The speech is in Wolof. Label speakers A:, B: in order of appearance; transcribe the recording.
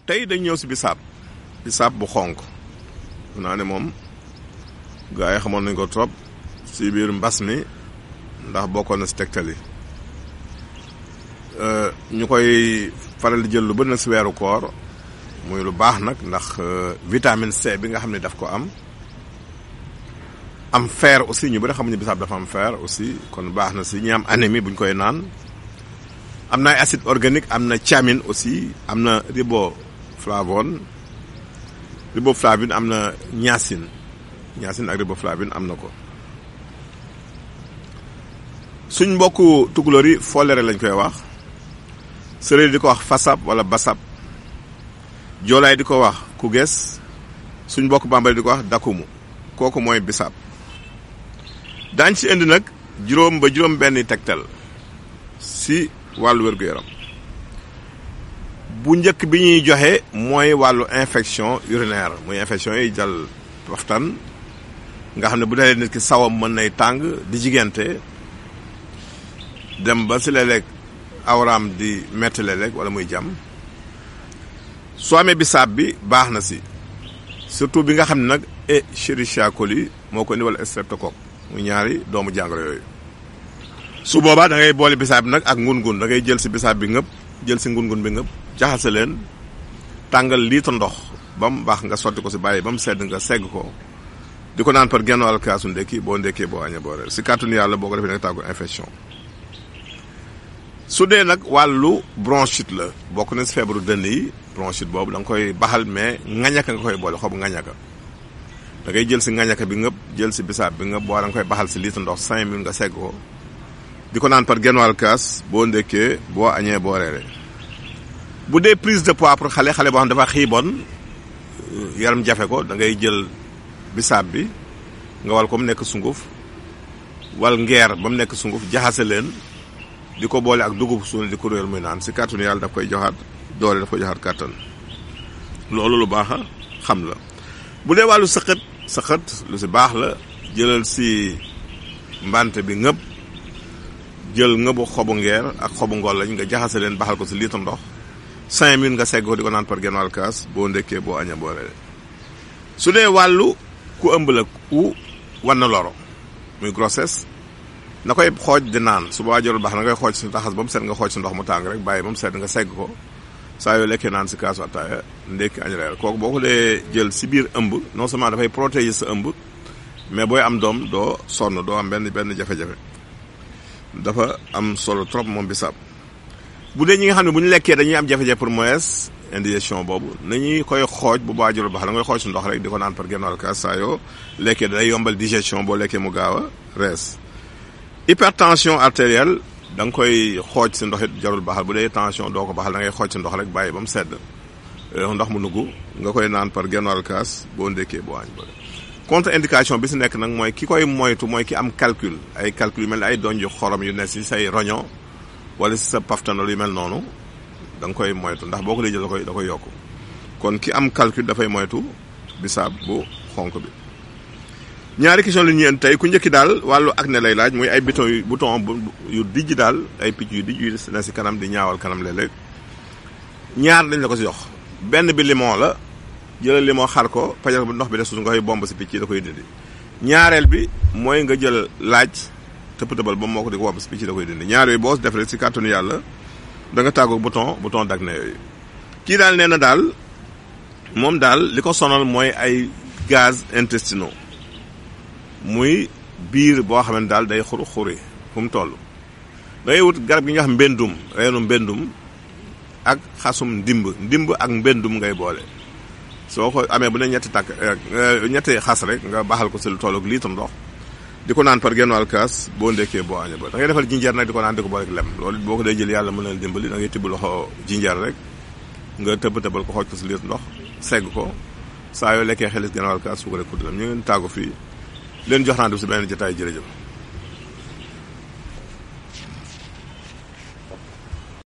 A: tey dañ ñëw si bisaab bu xonk naa ne moom gaa yi xamoon nañ ko trop si biir mbas mi ndax bokkoon na si tegtal yi ñu koy faral di jël lu bëri nag si weeru koor muy lu baax nag ndax vitamine C bi nga xam ne daf ko am fer aussi ñu bëri xamuñu bisaab dafa am fer aussi kon baax na si ñi am anémie buñ koy naan am na ay acide organique am na thiamine aussi am na riboflavine am na niacine ak riboflavine am na ko suñ mbokku tukulóor yi folere lañ koy wax séeréer di ko wax fasab wala basab joolaay di ko wax kuges suñ mbokku bambali di ko wax dakumu kooku mooy bisaab daañ ci indi nag juróom benn tegtal si wàllu wér-gu-yaram bu njëkk bi ñuy joxe mooy wàllu infection urinaire muy infection yi jàll waxtaan nga xam ne bu dee nit ki sawam mën nay tàng di jigante dem ba si léeg-léeg awraam di metti léeg-léeg wala muy jàmm soo amee bisaab bi baax na si surtout bi nga xam ne nag Escherichia coli moo ko indi wala streptocoque muy ñaari doomu jàngoro yooyu su boobaa da ngay boole bisaab bi nag ak ngun-ngun da ngay jël si bisaab bi ngëpp jël si ngun-ngun bi ngëpp jaxase leen tàngal litre ndox ba mu baax nga sotti ko si bàyyi ba mu sedd nga segg ko di ko naan par genn wàll kaasu ndekki boo ndekkee boo añee boo reer si kàttanu yàlla boo ko defee nag tàggu infection su dee nag wàllu bronchite la bokk na si feebaru dënn yi bronchite boobu da nga koy baxal mais ŋañaka nga koy boole xobu ŋañaka da ngay jël si ŋañaka bi ngëpp jël si bisaab bi ngëpp boo da nga koy baxal si litre ndox 5 minutes nga segg ko di ko naan par genn wàll kaas boo ndekkee boo añee boo reeree bu dee prise de poids pour xale boo xam dafa xiiboon yaram jafe ko da ngay jël bisaab bi nga wal ko mu nekk sunguf wal ngeer ba mu nekk sunguf jaxase leen di ko boole ak dugub suuna di ko réel muy naan si kàttanu yàlla daf koy joxaat doole daf koy joxaat kàttan loolu lu baax a xam la bu dee wàllu sëqët lu si baax la jëlal si mbante bi ngëb jël ngëbu xobu ngeer ak xobu ngol lañ nga jaxase leen baxal ko si litre ndox 5 minutes nga segg ko di ko naan par genn wàll kaas boo ndekkee boo aña boo reere su dee wàllu ku ëmb la ku wan na loro muy grossesse na koy xooj di naan su boobaa jarul baax na ngay xooj si taxas ba mu set nga xooj si ndox mu tàng rek bàyyi ba mu set nga segg ko saa yoo lekkee naan si kaasu attaaya ndekki añ reer kooku boo ko dee jël si biir ëmb non seulement dafay protéger sa ëmb mais booy am doom doo sonn doo am benn jafe-jafe dafa am solo trop moom bisaab bu dee ñi nga xam ne bu ñu lekkee dañuy am jafe-jafe pour mauvaise indigestion boobu nañuy koy xooj bu baa jarul baax da ngay xooj si ndox rek di ko naan par genn wàll kaas saa yoo lekkee day yombal digestion boo lekkee mu gaaw a rees hypertension artérielle da nga koy xooj si ndox it jarul baxal bu dee tension doo ko baxal da ngay xooj si ndox rek bàyyi ba mu sedd ndox mu nugg nga koy naan par genn wàll kaas boo ndekkee boo añ bële contre indication bi si nekk nag mooy ki koy moytu mooy ki am calcul yu mel ne ay donju xorom yu ne si say roño wala si sa paftanol yu mel noonu da nga koy moytu ndax boo ko dee jël da koy yokku kon ki am calcul dafay moytu bisaab bu xonk bi ñaari question li ñu indi tey ku njëkki daal wàllu acné lay laaj muy ay bouton yu dijj daal ay picc yu dijj yu ne si kanam di ñaawal kanam léeg-léeg ñaar dañ la ko si jox benn bi limon la jëlal limon xar ko pajal bu ndox bi des su nga koy bomb si picc yi da koy dindi ñaareel bi mooy nga jël laaj tëpp-tëbal ba moo ko di ko bomb si picc yi da koy dindi ñaar yooyu boo def rek si kàttanu yàlla da nga tàggoog bouton d'acné yooyu kii daal nee na daal moom daal li ko sonal mooy ay gaz intestinaux muy biir boo xam ne daal day xuri fu mu toll da ngay wut garab gi nga xam mbendum reenu mbendum ak xasum ndimb ak mbendum ngay boole soo ko amee bu ne ñetti xas rek nga baxal ko si lu toll ak litre ndox di ko naan par genn wàll kaas boo ndekkee boo añee ba da ngay defal jinjeer nag di ko naan di ko boole ak lem loolu boo ko dee jël yàlla mën na la dimbali da ngay tibb loxo jinjeer rek nga tëbal ko xooj ko si litre ndox segg ko saa yoo lekkee xelis genn wàll kaas su ko rek kuddalam ñu ngeen tàggu fii leen jox naa def si benn jotaay jërëjëf